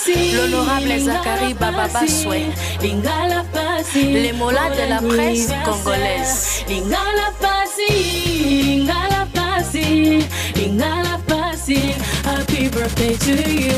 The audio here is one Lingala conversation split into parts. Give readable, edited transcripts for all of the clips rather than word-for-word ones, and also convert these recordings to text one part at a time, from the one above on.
L'honorable Zacharie Bababaswe, les molas de la presse congolaise. Lingala pasi, lingala pasi, lingala pasi. Happy birthday to you.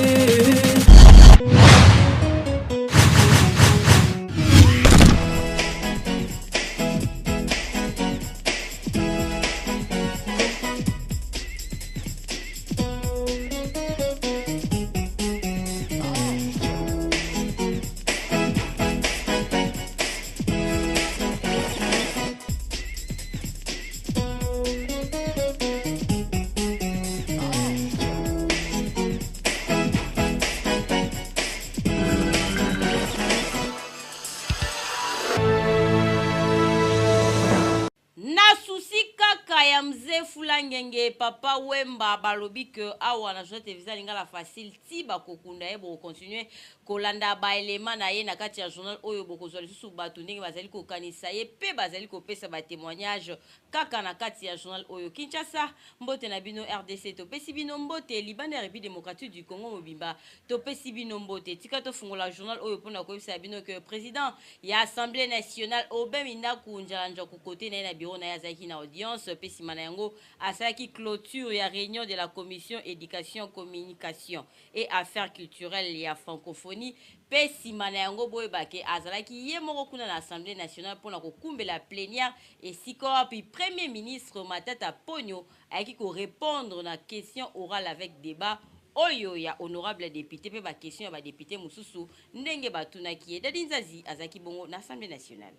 Na souci kaka ya Mzee Fula Ngenge, Papa Wemba balobi que awa na Journal Televiseur Lingala Facile ti bakokunda ye boko continuer kolanda ba elements na ye na kati ya journal oyo bokozwa lisusu batu ndenge bazali kokanisa ye pe bazali kopesa ba temoignages kaka na kati ya journal oyo. Kinshasa, mbote na bino rdc topesi bino mbote, libanda ya Republique Democratique du Congo mobimba topesi bino mbote. Tika tofungola journal oyo pona koyebisa bino que president ya Assemblee nationale Aubin Minaku Ndjalandjaku cote na ye na bureau na ye azalaki na audience pe sima na yango asalaki cloture ya reunion de la commission education, communication et affaires culturelles ya francophonie pe sima na yango boyeba ke azalaki ye moko kuna na Assemblee nationale pona kokumbela plenière esika wapi Premier ministre Matata Ponyo ayaki ko repondre na question orale avec debat oyo ya honorable depute pe ba questions ya ba deputes mosusu ndenge batunaki ye. Daddy Nzazi azalaki bongo na Assemblee nationale.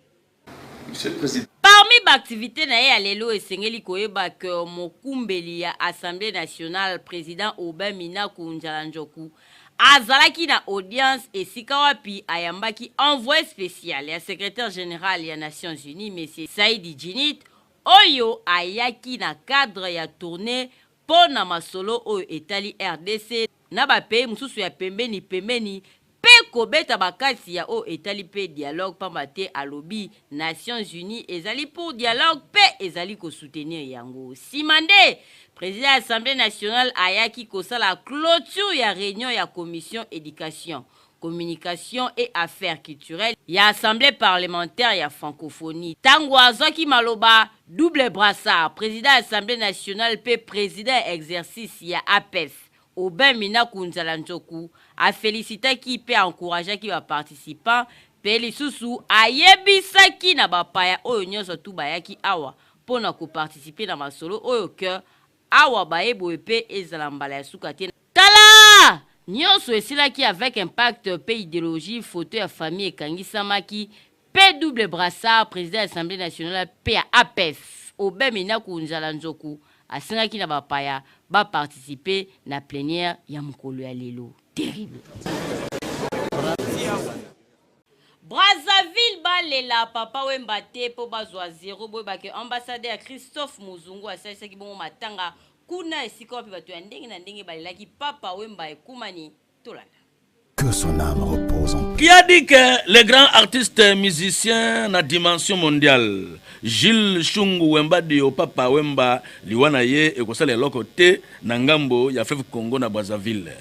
Monsieur le President. Parmi ba activites na ye ya lelo, esengeli koyeba que mokumbeli ya Assemblee nationale, president Aubin Minaku Ndjalandjoku, azalaki na audience esika wapi ayambaki envoye special ya secretaire general ya Nations Unies, Monsieur Saidi Djinnit, oyo ayaki na cadre ya tournee mpo na masolo oyo etali rdc na ba pays mosusu ya pembeni pembeni mpe kobeta bakati ya oyo etali mpe dialogue pamba te alobi Nations Unies ezali pour dialogue mpe ezali ko soutenir yango. Sima nde President ya Assemblee nationale ayaki kosala cloture ya reunion ya commission education, Communication et Affaires culturelles ya Assemblee parlementaire ya Francophonie. Tango azwaki maloba, double brassard, president ya Assemblee nationale mpe president ya exercice ya APEF, Aubin Minaku Nzala Nzoku, a felicitaki mpe a encourageaki ba participants mpe lisusu ayebisaki na bapaya oyo nionso tout bayaki awa mpo na ko participer na masolo oyo que awa baye boye mpe ezala mbala ya suka te. Tala! Nionso esilaki avec impact pe ideologie, photo ya famille ekangisamaki pe double brassard, president ya Assemblee nationale pe ya APF, Aubin Minaku Nzala Nzoku asengaki na bapaya ba participer na plenière ya mokolo ya lelo. Terrible! Brazzaville balela Papa Wemba te po bazwa zero, boyeba que ambassadeur Christophe Muzungu asalisaki bongo matanga Kuna esika wapi bato ya ndenge na ndenge balelaki Papa Wemba ekumani, tolanda. Que son ame repose en paix. Qui a dit que le grand artiste musicien na dimension mondiale Jules Shungu Wemba Dio Papa Wemba liwa na ye ekosala eloko te na ngambo ya fleuve Congo na Brazzaville?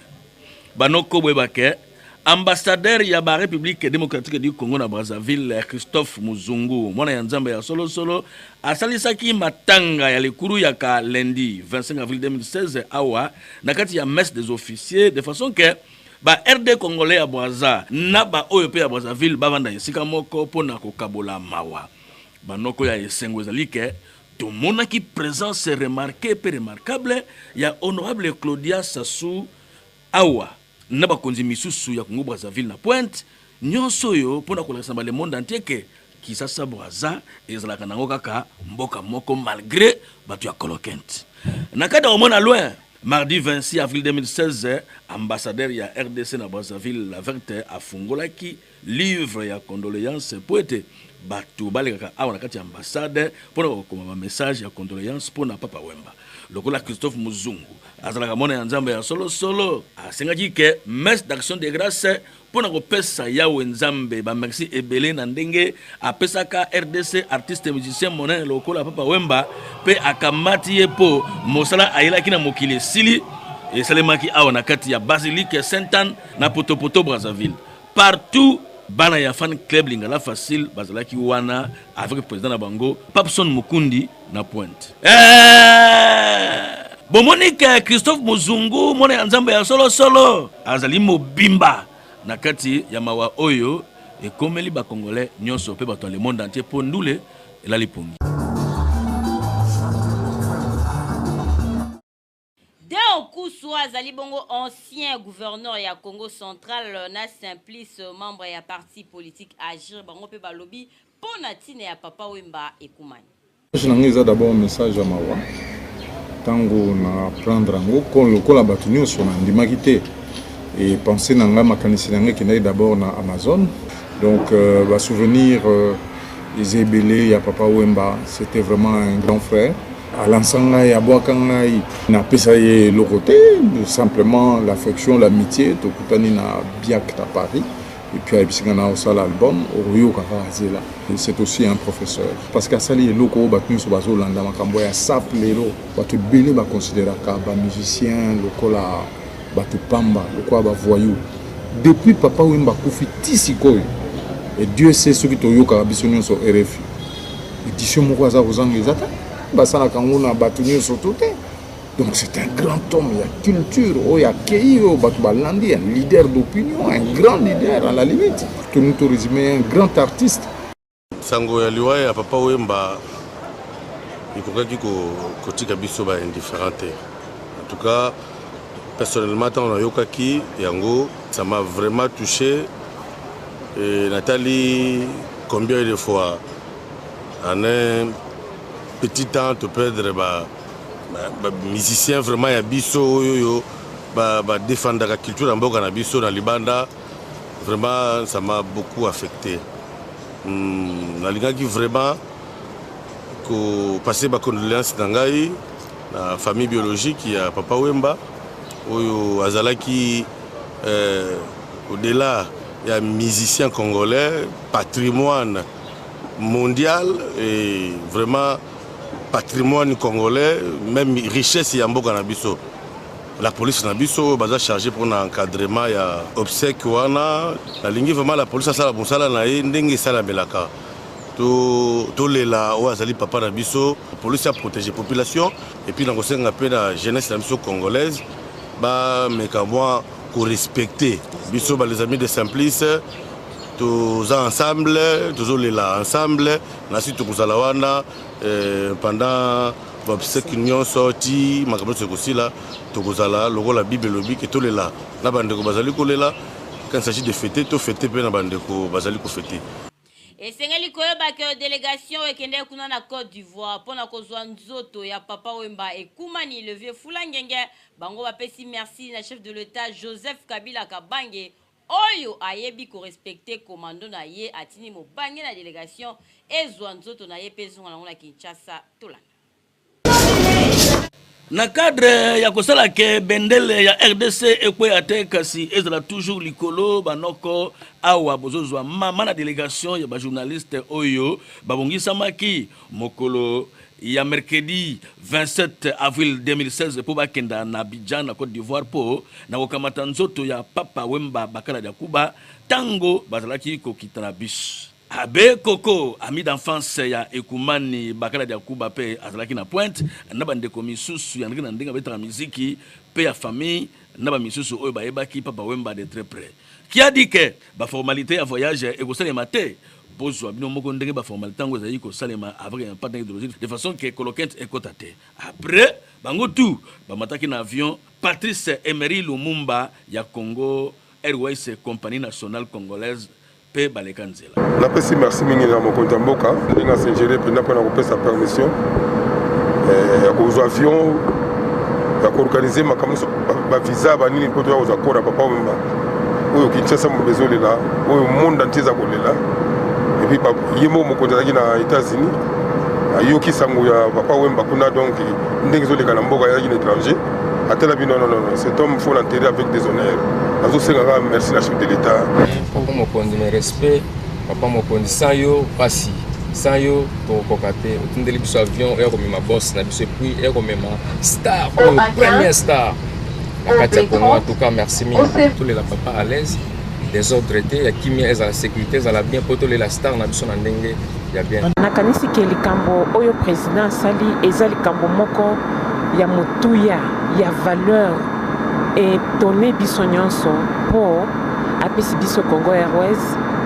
Banoko boyeba que Ambassadeur ya ba Republique democratique du Congo na Brazzaville, Christophe Muzungu, mwana ya Nzambe ya solo solo, asalisaki matanga ya likulu ya ka lundi 25 avril 2016 awa na kati ya messe des officiers de façon que ba RD congolais ya Brazza na ba oyo pe ya Brazzaville bavanda esika moko mpo na kokabola mawa. Banoko ya esengo ezali ke tomonaki presence remarquee pe remarquable ya honorable Claudia Sassou awa na bakonzi misusu ya Congo Brazzaville na Pointe, nionso oyo mpo na kolakisa na ba le monde entier que Kisasa Brazza ezalaka nango kaka mboka moko malgre bato ya Kolokent. Na kati ya komona loin, mardi 26 avril 2016, ambassadeur ya rdc na Brazzaville La Verte afungolaki livre ya condoleances mpo ete bato balekaka awa na kati ya ambassade mpo na kokoma ba messages ya condoleances mpo na Papa Wemba. Lokola Christophe Muzungu azalaka mwana ya Nzambe ya solo solo, asengaki ke messe d'action de grace mpo na kopesa Yahweh Nzambe ba merci ebele na ndenge apesaka rdc artiste musicien monene lokola Papa Wemba mpe akamati ye mpo mosala ayelaki na mokili esili. Esalemaki awa na kati ya Basilique Sainte-Anne na Potopoto Brazzaville. Partout bana ya fan club Lingala Facile bazalaki wana avec président na bango Papson Mukundi na pointe. Eh! Bomoni ke Christophe Muzungu mwana ya Nzambe ya solo solo azali mobimba na kati ya mawa oyo ekomeli ba Congolais nyonso pe bato ya le monde entier po ndule elali pongi. Deo Kusu azali bongo ancien gouverneur ya Congo central na Simplice membre ya parti politique Agir bango pe balobi mpo na ntina ya Papa Wemba ekumani. Message na ngai eza d'abord message ya mawa ntango na apprendre yango lokola bato nyonso nandimaki te e pensée na ngai makanisi na ngai ekendaki d'abord na Amazon donc euh, ba souvenir euh, eza ebele ya Papa Wemba c'était vraiment un grand frère alansa ngai abwaka ngai napesa ye eloko te simplement l'affection l'amitié tokutani na biac na Paris Et puis ayebisi nga na osala album okoyoka kaka zela. C'est aussi un professeur parce que asali eloko oyo bato nyonso bazolanda makambo ya sap lelo bato ebele baconsideraka ba musiciens lokola bato pamba lokola ba voyous depuis papa Wemba akufi ti sikoyo et Dieu sait soki toyokaka biso nyonso RFI édition moko aza kozanga eza te basalaka yango na bato nyonso to te. Donc c'est un grand homme ya culture oyo akei oyo bato balandi, un leader d'opinion, un grand leader à la limite. Tonu to résumer un grand artiste. Sango ya liwa ya Papa Wemba ekokaki kotika biso ba indifférent te. En tout cas, personnellement ntango nayokaki yango, ça m'a vraiment touché et natali combien de fois en un petit temps to perdre ba ba musicien vraiment ya biso oyo oyo ba ba défendaka culture ya mboka na biso na libanda vraiment ça m'a beaucoup affecté nalingaki vraiment ko passer ba condoléances na ngai na famille biologique ya Papa Wemba oyo azalaki euh, au-delà ya musicien congolais patrimoine mondial et vraiment patrimoine congolais même richesse ya mboka na biso la police na biso oyo baza chargé mpona encadrement ya obsèque wana nalingi vraiment la police asala mosala na ye ndenge esalamelaka tolela oyo azali papa na biso police ya protéger population et puis nakosenga mpe na jeunesse na biso congolaise bameka mwa korespecte biso ba les amis de Simplice toza ensemble tozolela ensemble nasi tokozala wana eh, pendant baobsèque nyonso ti makambo nyonso ekosila tokozala lokola bible elobi ke tolela na bandeko bazali kolela quand il s'agit de fêter to fêter mpe na bandeko bazali kofete. Esengeli koyeba ke delegation oyo ekendeki kuna na Cote d'Ivoire mpo na kozwa nzoto ya Papa Wemba ekumani le vieux Fula Ngenge. Bango bapesi merci na chef de l'Etat Joseph Kabila Kabange oyo ayebi ko respecter commando na ye, atindi mobange na delegation ezwa nzoto na ye mpe ezonga nango na Kinshasa. Tolanda. Na cadre ya kosala ke bendele ya rdc ekweya te kasi ezala toujours likolo, banoko awa bozozwa mama na delegation ya ba journaliste oyo babongisamaki mokolo ya mercredi 27 avril 2016 mpo bakenda na Abidjan na Cote d'Ivoire mpo na kokamata nzoto ya Papa Wemba Bakala Diakuba tango bazalaki kokita na bus. Abbe Koko, ami d'enfance ya Ekumani Bakala Diakuba mpe azalaki na pointe na bandeko misusu ya ndenge na ndenge babetaka miziki mpe ya famille na ba misusu oyo bayebaki Papa Wemba de très près. Qui a dit que ba formalites ya voyage ekosalema te? Bozua bino moko ndenge ba formalites yango ezali kosalema avec impact na idéologie de façon que koloquinte ekota te. Après, bango tout bamataki na avion Patrice Emery Lumumba ya Congo Airways compagnie nationale congolaise mpe baleka nzela. Napesi merci mingi na mokonzi ya mboka ndenge asingere mpenza mpo na kopesa permission eh, ya kozwa avion ya koorganize makambo nyonso bavisa banini mpo toya kozwa kora papa wemba oyo kinshasa mobimba ezolela oyo monde entier eza kolela epuis ye moko mokonzi azalaki na états-unis ayoki sango ya papa wemba kuna donc ndenge ezoleka na mboka azalaki na étranger atala bino non non non cet homme faut l'enterrer avec des honneurs nazosenga kaka merci na chef de l'état. Papa mokonzi mes respect papa mokonzi sans yo pasi sans yo tokokoka te otindeli biso avion oya komema boss na biso epuis oya komema star oyo premier star. na kati ya Congo. En tout cas, merci mingi. Tolela papa à l'aise, désordre te, ya kimia ezala, sécurité ezala bien, po tolela star na biso na ndenge ya bien. Nakanisi ke likambo oyo president asali eza likambo moko ya motuya, ya valeur, etone biso nyonso mpo apesi biso Congo Airways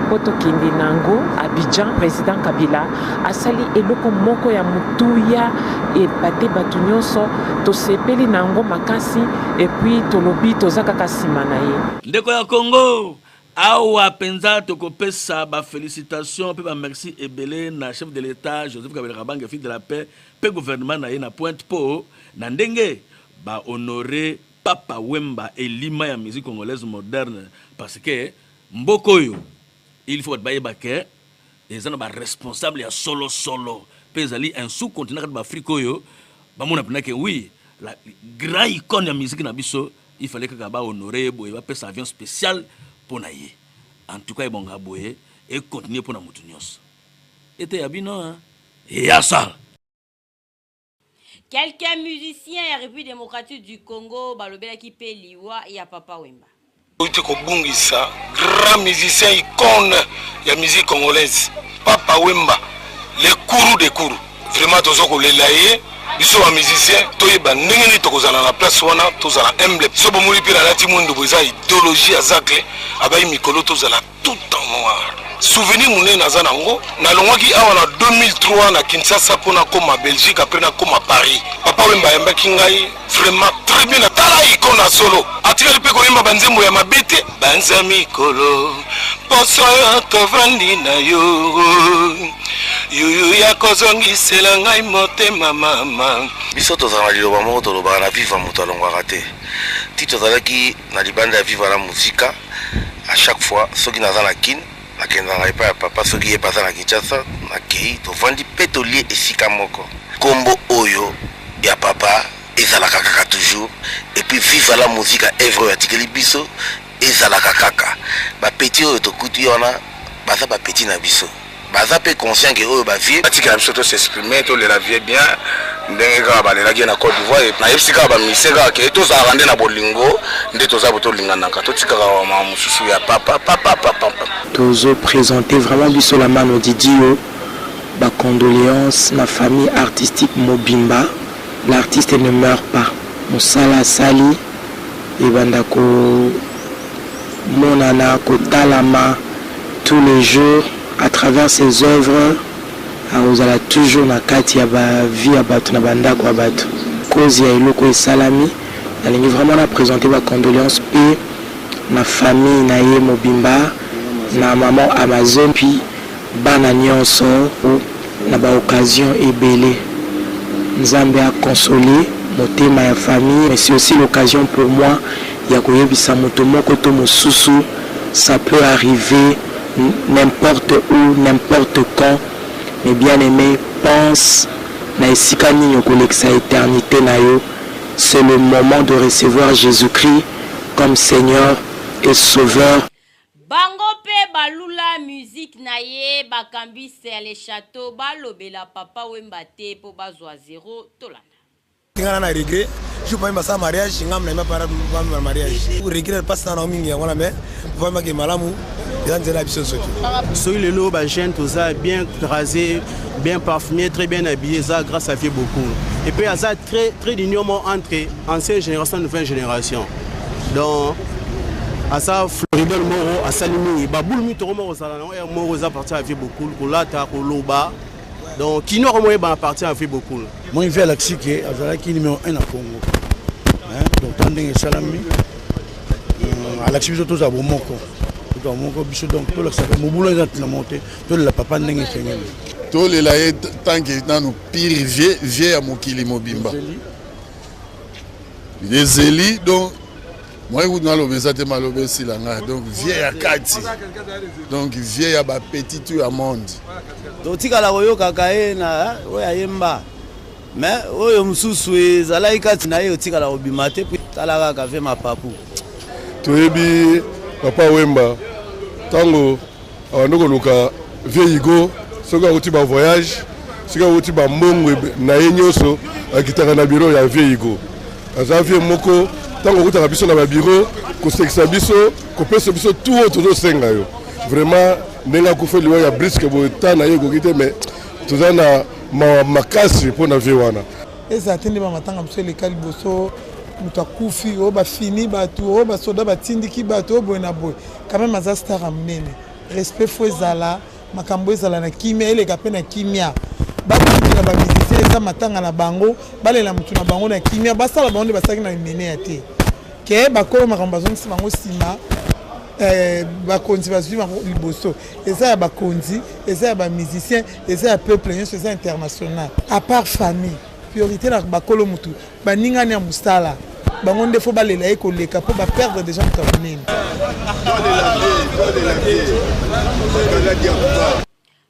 mpo tokende na yango Abidjan. President Kabila asali eloko moko ya motuya epate bato nyonso, tosepeli na yango makasi et puis tolobi toza kaka nsima na ye. Ndeko ya Congo, awa penza tokopesa ba felicitations pe ba merci ebele na chef de l'Etat Joseph Kabila Kabange, fils de la paix, pe gouvernement na ye na pointe po na ndenge ba honorer Papa Wemba elima ya musique congolaise moderne, parce que mboka oyo il faut bato bayeba ke eza na ba responsable ya solo solo pe ezali un sous continent kati ba Afrique oyo bamona mpenza ke oui, la grand icône ya musique na biso, il fallait kaka ba honorer ye boye, bapesa avion spécial mpo na ye. En tout cas ebonga boye e continuer mpo na moto nyonso ete ya bino hein? Ya sala. Quelques musiciens ya République démocratique du Congo balobelaki mpe liwa ya Papa Wemba. Outi kobungisa grand musicien icône ya musique congolaise Papa Wemba, le kourou de kourou. Vraiment tozo kolela ye, biso ba musicien toyeba ndenge nini tokozala na place wana, tozala humble. So bomoni mpe nalati mwindu boye, eza idéologie ya Zacle abayi mikolo tozala tout en noir. Souvenir monene naza nango, nalongwaki awa na 2003 na Kinshasa mpo nakoma Belgique, après nakoma Paris. Papa Wemba ayambaki ngai vraiment très bien. Tala icône ya solo, atikali mpe koyemba banzembo ya mabe te. Banza mikolo poso oyo tovandi na yo, yuyu ya kozongisela ngai motema mama. Biso tozala na liloba moko tolobaka na Viva, moto alongwaka te. Ti tozalaki na libanda ya Viva na Musica, à chaque fois soki naza na Kin nakendaka epai ya papa, soki ye pe aza na Kinshasa nakei, tovandi pe tolie esika moko. Kombo oyo ya papa ezalaka kaka toujours, et puis Viva la Musica œuvre oyo atikeli biso ezalaka kaka. Ba petits oyo tokuti wana baza ba petits na biso, baza pe conscient que oyo ba vieux. Batikela biso to s'exprimer, tolela vieux bien ndenge kaka balelaki ye na Côte d'Ivoire. Nayebisi kaka ba musiciens kaka ke tozalaka nde na bolingo, nde toza bo tolinganaka, totikaka ba makambo mosusu ya papa papa papa papa. Tozo presenter vraiment biso la mano di Dio ba condoleances na famille artistique mobimba, l'artiste ne meurt pas, mosala asali ebanda ko monana kotalama tous les jours à travers ses oeuvres, akozala toujours na kati ya ba vie ya bato na ba ndako ya bato. Cause ya eloko oyo esalami, nalingi vraiment na presenter ba condoleances pe na famille na ye mobimba, na maman Amazone puis bana nionso na ba occasions ebele. Nzambe a consoler motema ya famille mais c'est aussi l'occasion pour moi ya koyebisa moto moko to mosusu ça peut arriver n'importe où, n'importe quand, mais bien aime pense na esika nini okolekisa eternite na yo, c'est le moment de recevoir Jesus-Christ comme Seigneur et Sauveur. Bango pe balula musique na ye bakambiste ya le chateau balobela papa wemba te po bazwa zero tolanda. Nga na na regret jour papa basala mariage nga na para na mariage regret passe na mingi yango na mais papa maki malamu eza nzela biso soki soki lelo ba jeune toza bien rasé, bien parfumé, très bien habillé, eza grâce à vieux beaucoup. Et puis aza très très d'union entre ancienne génération nouvelle génération. Donc aza Floribert moko asali mingi babulu mingi tokoma kozala nango ya moko eza parti ya vieux beaucoup kolata koloba. Donc kino akomoyeba na parti ya vieux beaucoup. Moi vieux alakisi ke azalaki numéro 1 na Congo. Hein, donc tant ndenge esalami alakisi biso tozala bomoko, tozala bomoko biso, donc tolakisaka mobulu eza ntina moko te, tolela papa ndenge esengeli. Tolela ye tant que nanu pire vieux, vieux ya mokili mobimba ezeli. Donc moi kutu naloba eza te, maloba esila ngai. Donc vieux ya kati, donc vieux ya ba petit tout ya monde. Totikala koyokaka ye na oyo ayemba, mais oyo mosusu ezalaki kati na ye otikala kobima te. Tala kaka ve mapapu. Toyebi papa Wemba ntango abandi koluka vieux Hugo, soki awuti ba voyage, soki awuti ba mbongo na ye nyonso, akitaka na bureau ya vieux Hugo. Aza vieux moko Ntango okutaka biso na babiro, kosekisa biso, kopesa biso tout oyo tozosenga yo. Vraiment, ndenge akufi liwa ya briske boye, ta na ye ekoki te, mais toza na mawa makasi mpo na vie wana. Ezala te nde bamatanga mosusu eleka liboso, moto akufi, oyo bafini bato, oyo basoda batindiki bato, oyo boye na boye. Quand même aza star ya monene, respect fo ezala, makambo ezala na kimia, eleka mpe na kimia. Bakotikela ba musicien eza matanga na bango, balela motu na bango na kimia, basala bango nde basalaki na mimeneya te ke bakolo makambo bazongisi bango nsima. Bakonzi bazwi bango liboso, eza ya bakonzi, eza ya ba musicien, eza ya peuple nyonso, eza international. À part famille, priorité na bakolo motu, baningani ya mosala, bango nde fo balela ye koleka mpo baperdre déjà moto ya monene.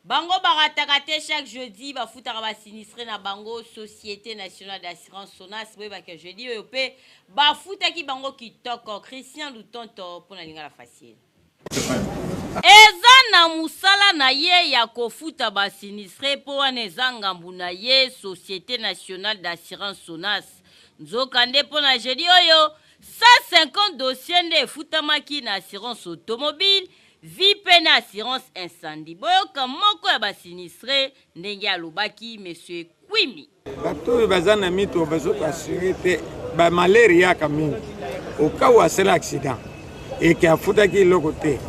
Bango barataka te, chaque jeudi bafutaka basinistre na bango. Société nationale d'assurance, Sonas, boyebaka jeudi oyo mpe bafutaki bango kitoko. Christian Lutonto mpo na Lingala Facile. Eza na mosala na ye ya kofuta basinistre mpo wana eza ngambu na ye, Société nationale d'assurance, Sonas. Nzokande mpo na jeudi oyo, 150 dossier nde efutamaki na assurance automobile, vie mpe na assurance incendie. Boyoka moko ya basinistre ndenge alobaki, monsieur Kwimi. Bato oyo baza na mituka bazokoassure te, bamalere yaka mingi. Okau asala accident eke afutaki eloko te,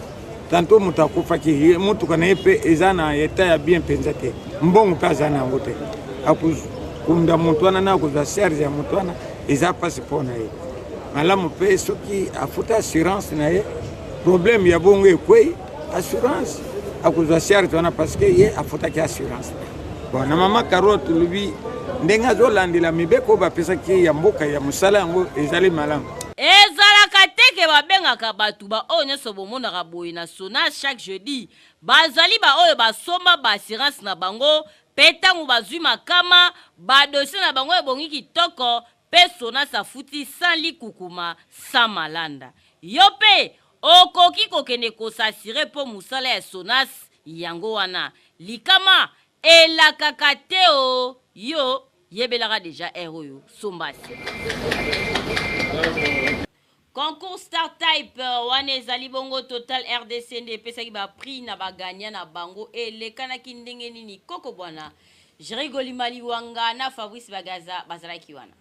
tanto moto akufaki, motuka na ye mpe eza na eta ya bien mpenza te, mbongo mpe aza na yango te, akokunda moto wana na akozwa charge ya moto wana, eza mpasi mpo na ye. Malamu mpe soki afuta assurance na ye, problème ya bongo ekwei, assurance akozwa charge wana parce que ye afutaki assurance. Bon, na mama Caro tolobi ndenge azolandela mibeko oyo bapesaki ya mboka ya mosala, yango ezali malamu. Ezalaka te ke babengaka bato baoyo nyonso bomonaka boye na Sonas chaque jeudi, bazali baoyo basomba ba assurance na bango mpe ntango bazwi makama, ba dossier na bango ebongi kitoko mpe Sonas afuti sans likukuma, sans malanda. Yo mpe okoki kokende ko s'assurer mpo mosala ya Sonas yango wana. Likama elakaka te o yo yebelaka dejà heure oyo somba assurance. Concours Star Type wana ezali bongo Total RDC nde epesaki ba prix na ba gagnants na bango. Elekanaki ndenge nini? Koko Bwana, Jerry Golima Liwanga na Fabrice Bagaza bazalaki wana.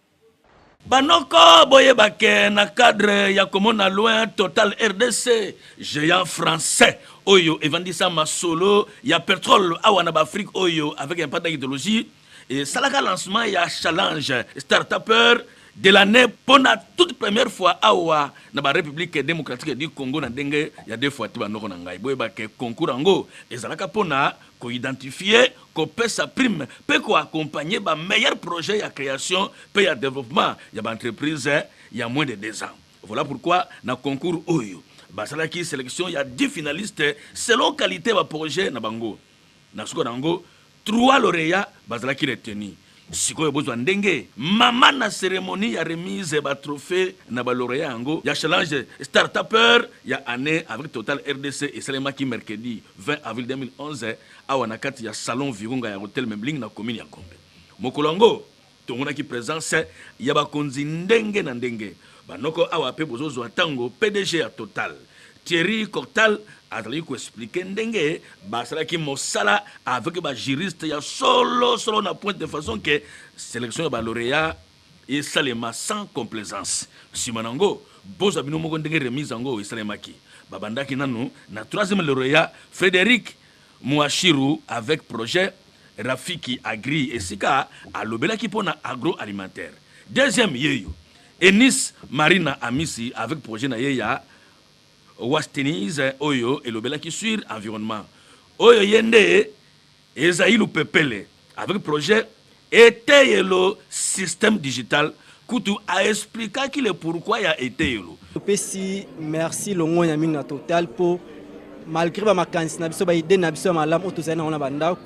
Banoko, boyeba ke na cadre ya komona loin, Total RDC, géant français oyo evandisa masolo ya petrole awa na baafrike oyo avec impact idéologie, esalaka lancement ya challenge startupper de l'année mpo na toute première fois awa na barépublique démocratique du Congo na ndenge ya deux fois te. Banoko na ngai, boyeba ke concours yango ezalaka mpona koidentifie, kopesa prime mpe koaccompagne bameilleur projet ya création mpe ya développement ya baentreprise ya moins de 2 ans. Voilà pourquoi na concours oyo basalaki sélection ya 10 finalistes selon qualité ya baprojet na bango. Na suka na yango, 3 lauréats bazalaki retenu. Sikoyo bozwa ndenge mama na cérémonie ya remise ya batrophée na balauréat yango ya challenge startupper ya année avec Total RDC esalemaki mercredi 20 avril 2011 awa na kati ya salon Virunga ya hotel Memling na commune ya Gombe. Mokolo yango tomonaki présence ya bakonzi ndenge na ndenge. Banoko, awa mpe bozozwa ntango PDG ya Total, Thierry Cortal, azalaki koexpliquer ndenge basalaki mosala avec bajuriste ya solo solo na pointe, de façon ke sélection ya balauréat esalema sans complaisance. Nsima nango bozwa bino moko ndenge remise yango esalemaki. Babandaki nanu na troisième lauréat, Frédéric Mouachiru, avec projet Rafiki Agri, esika alobelaki mpona agroalimentaire. Deuxième yeyo Enis Marina Amisi avec projet na ye ya Wastenise oyo elobelaki sur environnement. Oyo ye nde Ezayi Lupepele avec projet Eteyelo système digital, kutu aexplikaki le pourquoi ya eteyelo. Topesi merci, longonya mingi na Total mpo malgré bamakanisi na biso, baide na biso ya malamu oyo tozali nango na bandako,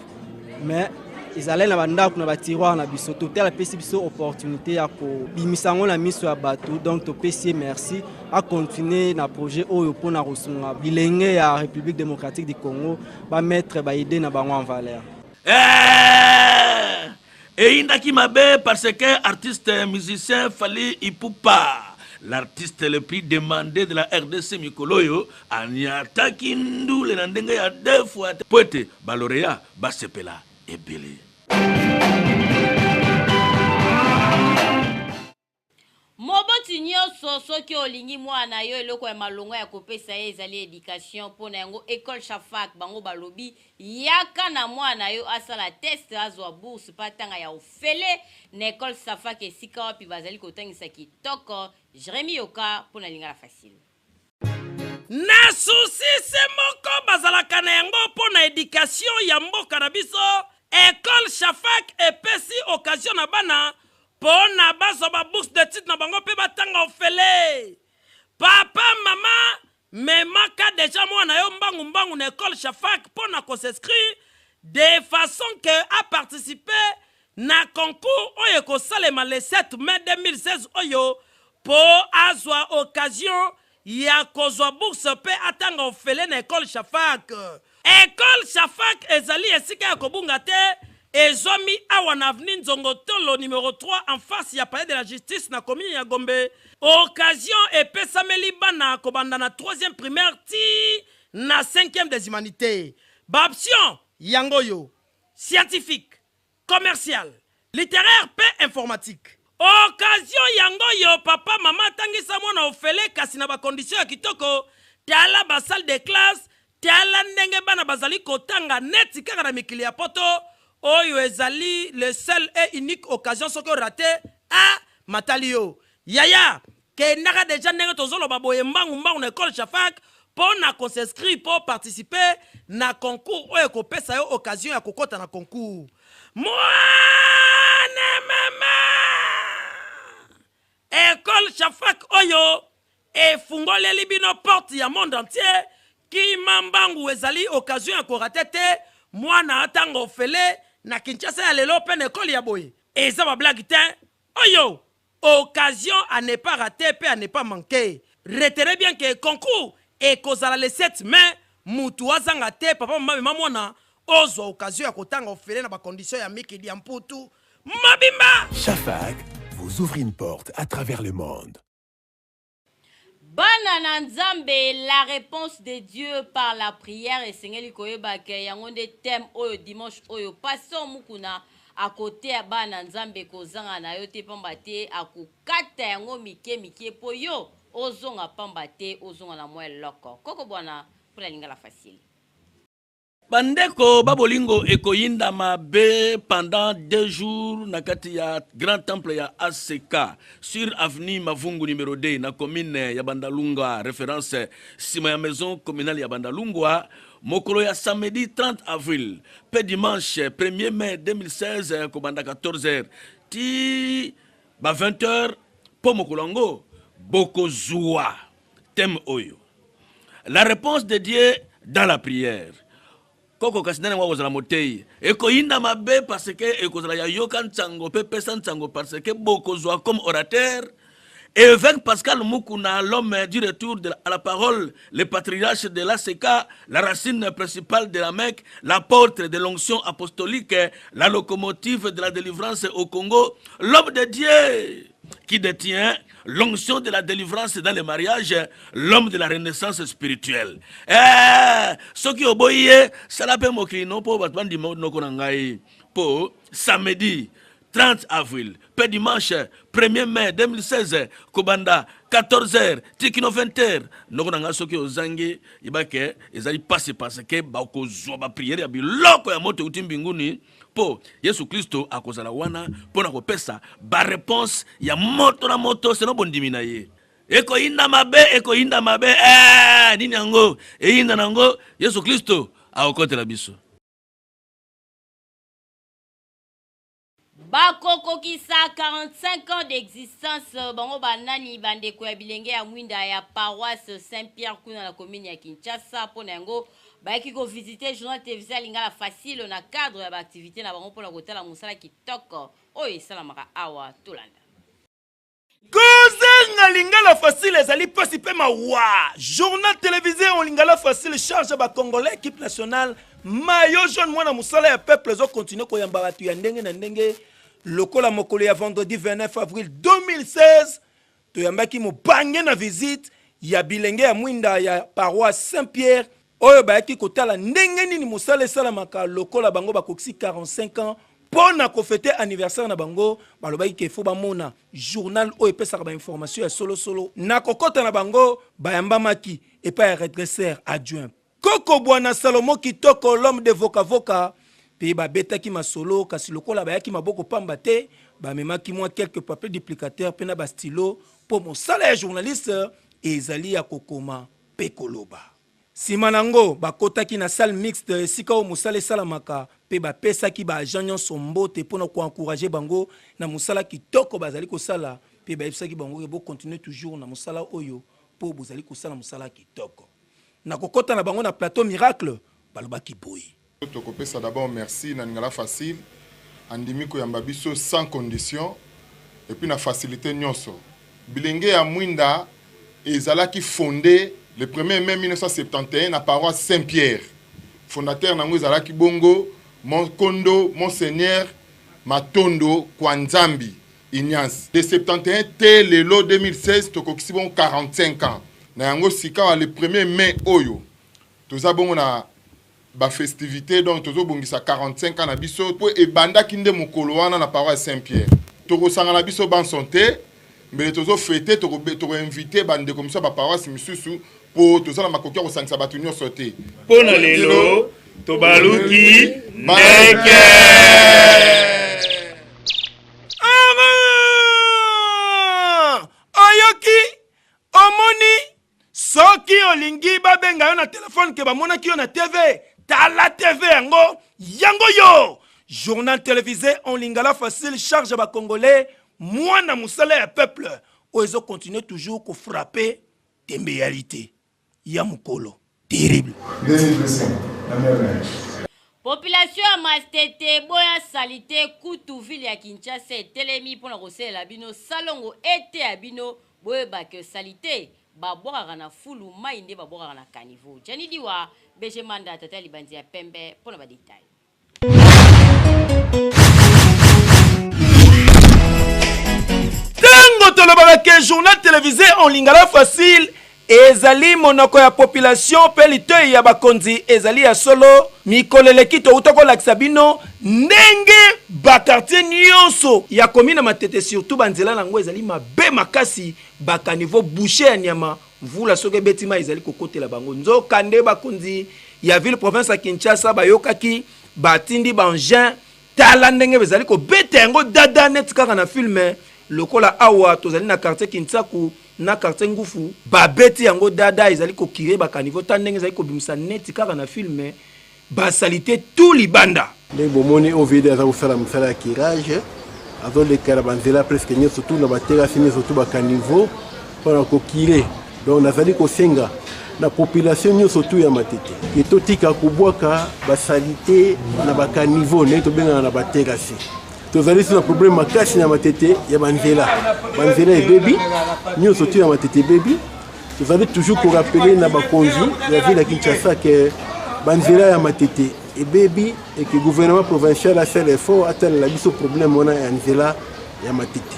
mais ezalaki na bandako na batiroir na biso, Total apesi biso opportunité ya kobimisa yango na miso ya bato. Donc topesi ye merci, acontinue na projet oyo mpona kosunga bilenge ya République démocratique du Congo bamettre baide na bango en valeur. Eh! Eyindaki mabe parce que artiste musicien Fally Ipupa. L'artiste le plus demandé de la RDC mikolo oyo aniataki ndule na ndenge ya deux fois te mpo ete ba laureats basepela ebele. Moboti nioso soki olingi mwana na yo eloko ya malonga ya kopesa ye ezali education po na yango ecole shafak bango balobi yaka na mwana na yo asala test azwa bourse pe atanga ya ofele na ecole safak esika wapi bazali kotangisa kitoko Jeremie Yoka po na lingala facile. Na souci se moko bazalaka na yango mpo na education ya mboka na biso, Ecole Shafak epesi occasion na bana mpo na bazwa ba bourses d'etudes na bango mpe batanga ofele. Papa, mama, memaka dejà mwana na yo mbangu mbangu na Ecole Shafak mpo na ko s'inscrire de façon que a participer na concours oyo ekosalema le 7 mai 2016 oyo mpo azwa occasion ya kozwa bourse mpe atanga ofele na Ecole Shafak. Ecole Shafak ezali esika ya kobunga te, ezwami awa na avenue Nzongo Tolo numero 3 en face ya Palais de la Justice na commune ya Gombe. Occasion epesameli bana kobanda na troisième primaire tii na cinquième des humanités. Ba options yango oyo, scientifique, commercial, litteraire mpe informatique. Occasion yango oyo papa mama atangisa mwana ofele kasi na ba conditions ya kitoko, tala ba salle de classe, tala ndenge bana bazali kotanga neti kaka na mikili ya poto, oyo ezali le seul et unique occasion soki o rater ah matali yo yaya Kendaka dejà ndenge tozoloba boye mbangu mbangu na ecole Shafak po na ko s'inscrire po participer na concours oyo ekopesa yo occasion ya kokota na concours. Mwana mama! Ecole Shafak oyo efungoleli bino porte ya monde entier, kima mbangu ezali occasion ya ko rater te, mwana atanga ofele na Kinshasa ya lelo pe na ecole ya boye eza ba blague tein oyo Occasion à ne pas rater pe à ne pas manquer. Retenez bien que concours ekozala le 7 mai, mutu azanga te, papa mama mema mwana ozwa occasion ya kotanga ofele na ba conditions ya mikili ya mputu mobimba. Shafak vous ouvre une porte à travers le monde. Bana na Nzambe, la reponse de Dieu par la prière esengeli koyeba ke yango nde thème oyo dimanche oyo Pasteur Mukuna akoteya bana na Nzambe kozanga na yo te pamba te akokata yango mike mike po yo ozonga pamba te ozonga na mwa eloko koko bwana mpo na lingala facile. Bandeko ba bolingo ekoyinda mabe pendant deux jours na kati ya grand temple ya ACK sur avenue Mavungu numero 2 na commune ya Bandalungwa reference sima ya maison communale ya Bandalungwa mokolo ya samedi 30 avril pe dimanche 1er mai 2016 kobanda 14h ti ba 20h po mokolo yango bokozua thème oyo La réponse de Dieu dans la prière. Koko kasi nani yango akozala moteyi? Ekoyinda mabe parce que ekozala ya yoka nsango pe pesa nsango parce que bokozwa comme orateur Évêque Pascal Mukuna, l'homme du retour de la, à la parole, le patriarche de l'ACK, la racine principale de la Mecque, l'apôtre de l'onction apostolique, la locomotive de la délivrance au Congo, l'homme de Dieu qui détient l'onction de la délivrance dans le mariage, l'homme de la renaissance spirituelle. Eh, soki oboyi ye, sala pe mokili no po bato bandima noko na ngai. Po samedi 30 avril pe dimanche 1er mai 2016 kobanda 14h ti kino 20h noko na ngai soki ozangi yeba ke ezali pasi parce que bakozwa ba prière ya biloko ya moto euti mbinguni mpo Yesu Klisto akozala wana mpo na kopesa bareponse ya moto na moto seno bondimi na ye. Ekoyinda mabe, ekoyinda mabe, ee, nini yango eyinda na yango, Yesu Klisto akokotela biso. Bakokokisa 45 ans d'existence bango ba nani bandeko ya bilenge ya mwinda ya paroisse Saint Pierre kuna na commune ya Kinshasa mpo na yango Bayaki ko visiter journal televise ya Lingala Facile na cadre ya ba activites na bango pona kotala mosala kitoko oyo esalamaka awa. Tolanda. Kozanga Lingala Facile ezali pasi pe mawa. Journal televise en Lingala Facile charge ba Congolais equipe nationale maillot jaune mwana mosala ya peuple ezo continuer koyamba bato ya ndenge na ndenge lokola mokolo ya vendredi 29 avril 2016. toyambaki mobange na visite ya bilenge ya mwinda ya paroisse Saint Pierre oyo bayaki kotala ndenge nini mosala esalamaka lokola bango bakokisi 45 ans mpo na kofete anniversaire na bango. Balobaki ke fo bamona journal oyo epesaka ba information ya solosolo. Na kokota na bango, bayambamaki epai ya redresseur adjoint Koko Bwana Salomon Kitoko, l'homme de Voka Voka, mpe babetaki masolo, kasi lokola bayaki maboko pamba te, bamemaki mwa quelques papiers duplicateurs mpe na ba stylos mpo mosala ya journaliste ezali ya kokoma mpe koloba. Sima na yango, bakotaki na salle mixte esika oyo mosala esalamaka mpe bapesaki ba agents nionso mbote mpo na ko encourager bango na mosala kitoko bazali kosala mpe bayebisaki bango ke bo continuer toujours na mosala oyo mpo bozali kosala mosala kitoko. Na kokota na bango na plateau Miracle, balobaki boye. Tokopesa d'abord merci na Lingala Facile, andimi koyamba biso sans condition et puis na facilite nionso. Bilenge ya Mwinda ezalaki fonde le premier mai 1971 na paroisse Saint Pierre. Fondateur na yango ezalaki bongo Monkondo Monseigneur Matondo Kwanzambi Ignace. De 71 tee lelo 2016 tokokisi bongo 45 ans. Na yango sikawa le premier mai oyo toza bongo na ba festivites donc tozo bongisa 45 ans na biso po ebandaki nde mokolo wana na paroisse Saint Pierre. Tokosangana biso banso te mbele tozo fete toko toko invite ba ndeko misusu ya ba paroisse misusu po toza na makoki ya kosangisa bato nyonso te. Mpo na lelo tobaluki ndeke. Oyoki? Omoni? Soki olingi babenga yo na telefone ke bamonaki yo na TV, tala TV yango, yango yo! Journal televise en lingala facile charge ba congolais, mwana musala ya peuple oyo ezo continuer toujours ko frapper tembe yalite ya mukolo. Terrible. 2025 na merveille. Population ya Mastete boya salite kutu ville ya Kinshasa etelemi pona kosalela bino salongo eteya bino boyeba que salite babwakaka na fulu mayi nde babwakaka na caniveau. Gianni Diwa, BG Manda tata ya libandi ya pembe pona ba details. Tango tolobaka ke journal televise en lingala facile ezali monoko ya population mpe litoi ya bakonzi ezali ya solo, mikolo eleki towuta kolakisa bino ndenge ba quartier nionso ya commune ya Matete surtout ba nzela na yango ezali mabe makasi, ba caniveaux bouches ya nyama, mvula soki ebeti mayi ezali kokotela bango. Nzoka nde bakonzi ya ville province ya Kinshasa bayokaki batindi ba engins, tala ndenge bezali kobeta yango dada neti kaka na film, lokola awa tozali na quartier Kinsaku na quartier Ngufu, babeti yango dada ezali ko curer ba caniveaux, tala ndenge ezali kobimisa neti kaka na film ba salite tout libanda. Ndenge bomoni OVD aza kosala mosala ya curage, azoleka na banzela presque nyonso tout na baterasi nyonso tout ba caniveau mpo na kokire. Donc nazali kosenga na population nyonso tout ya Matete ke totika kobwaka basalite na bakaniveau ndenge tobengaka na baterasi. Tozali na problème makasi na Matete ya banzela, banzela ebebi nyonso tout ya Matete ebebi. Tozali toujours korapele na bakonzi ya ville ya Kinshasa ke banzela ya Matete ebebi et que gouvernement provincial asala effort atalela biso problème wana ya nzela ya Matete.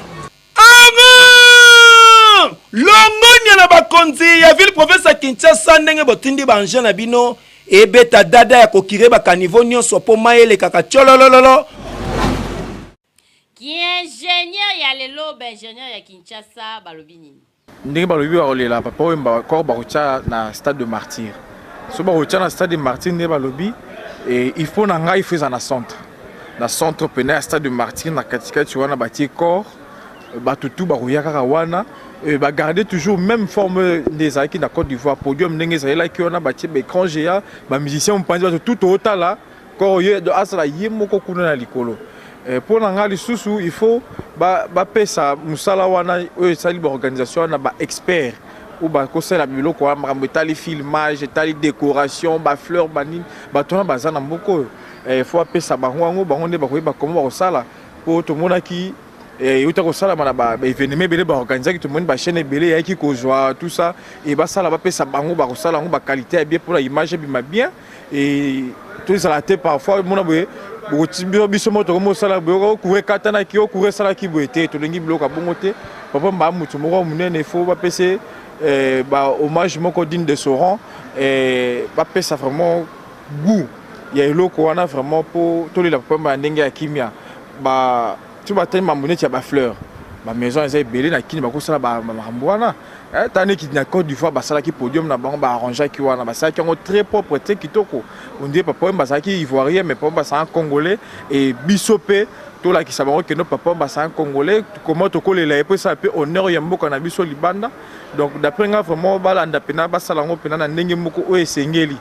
Amen! Longonya na bakonzi ya ville province ya Kinshasa ndenge botindi ba engins na bino ebeta dada ya kokire ba caniveaux nyonso mpo mai elekaka tshololololo. Ki ingenieur ya lelo ba ingenieur ya Kinshasa balobi nini? Ndenge balobi bakolela papa Wemba corps bakotia na stade de martyr. So bakotia na stade de martyr nde balobi et il faut na ngai il faut eza na centre. Na centre pena ya stade de martyr na katikati wana batie corps bato tout bakoya kaka wana et ba garder toujours même forme nde ezalaki na Côte d'Ivoire podium ndenge ezalelaki wana batie ba écran géant ba musiciens mopanzi bato tout tootala Koro ye asala ye moko kuna na likolo. Eh, mpo na ngai lisusu il faut bapesa ba mosala wana oyo esali baorganisation wana ba expert oyo bakosala biloko wana makambo etali filmage etali décoration bafleur banini bato wana baza na mboka oyo eh, faut bapesa bango yango bango nde bakoyeba koma bakosala mpo tomonaki eh, euta kosalama na baevenema ebele baorganisaki tomoni bachaîne ebele eyaki kozwa tout ça e basala bapesa bango bakosala yango baqualité ya bien mpona image ebima bien Et tozala te parfois mona boye biso moko tokomi osala boye okure ekatanaki okure esalaki boye te tolingi biloko ya bongo te. Papa Wemba moto moko monene, il faut bapesa eh, ba hommage moko digne de son rang, eh, bapesa vraiment goût ya eloko wana vraiment mpo tolela Papa Wemba na ndenge ya kimia. Ba soki batali mambo neti ya bafleur, bamaison eza ebele na Kini, bakosala makambo wana. Eh, tala neti na Côte d'Ivoire basalaki podium na bango, baarrangeaki wana, basalaki yango très propre, très kitoko. On dirait Papa Wemba azalaki ivoirien, mais Papa Wemba azalaki congolais. Et biso mpe tolakisa bango keno Papa Wemba azalaki congolais, comment tokolela ye mpo esala mpe honneur ya mboka na biso libanda. Donc d'après nga vraiment balanda mpena basala yango mpena na ndenge moko oyo esengeli.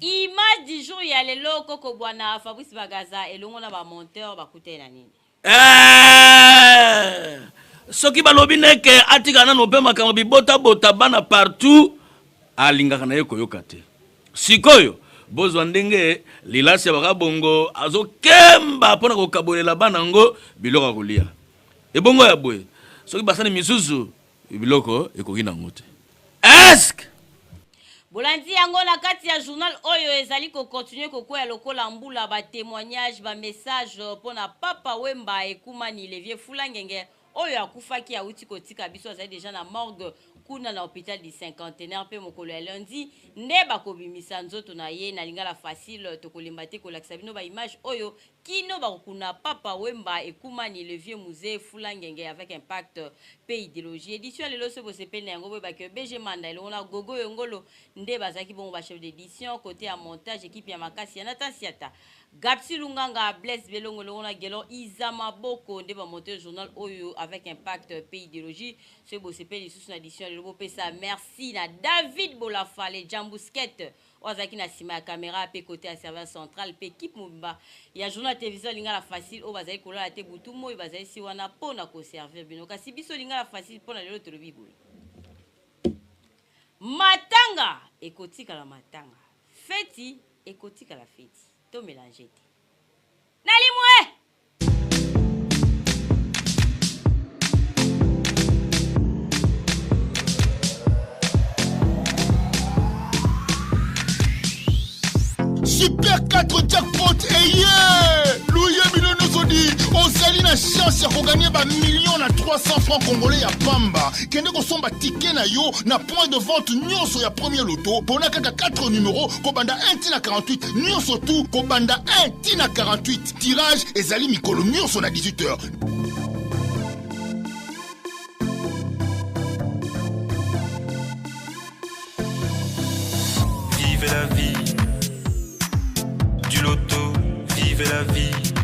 Image du jour ya lelo, Koko Bwana Fabrice Bagaza elongo na ba monteur bakutani na nini? Eh! Soki balobi neke atika nano mpe makambo bibotabota bana partout, alingaka na ye koyoka te. Sikoyo bozwa ndenge lilasi ya bakabongo azokemba mpo na kokabolela bana yango biloko ya kolia. Ebongo ya boye soki basani misusu biloko ekoki nango te. Eske Bolandi yango na kati ya journal oyo ezali ko continuer kokweya lokola mbula ba temoignages, ba messages mpo na Papa Wemba Ekumani le vieux Fula Ngenge oyo akufaki awuti kotika biso, azali dejà na morgue kuna na hopital du Cinquantenaire mpe mokolo ya lundi nde bakobimisa nzoto na ye. Na Lingala Facile tokolemba te kolakisa bino ba images oyo kino bakokuna Papa Wemba Ekumani le vieux Muze Fula Ngenge avec impact pe ideologie. Edition ya lelo soki bosepeli na yango boyeba que BG Manda elongo na Gogo Yongolo nde bazalaki bongo ba chef d'edition, cote ya montage equipe ya makasi ya Nathan Siata, Gapsi Lunganga, Blaise Belongo elongo na Gelor Iza Maboko nde ba monter journal oyo avec impact pe ideologie. Soki bosepeli lisusu na edition ya lelo bopesa merci na David Bolafale Jambousquet oyo azalaki na sima ya camera pe cote ya serveur central pe equipe mobimba ya journal television Lingala Facile oyo bazali kolala te butu moyi, bazali si wana po na ko servir bino. Kasi biso Lingala Facile po na lelo tolobi boye, matanga ekotikala matanga, feti ekotikala feti, to melanger te. Nalimwe! Super 4 jackpot eye luye bino nyonso di ozali na chance ya koganye bamillion na 300 francs congolais ya pamba. Kende kosomba tike na yo na point de vente nyonso ya premier loto, pona kaka 4 numero kobanda 1 ti na 48, nyonso tu kobanda 1 ti na 48. Tirage ezali mikolo nyonso na 18h. Vive la vie du loto, vive la vie.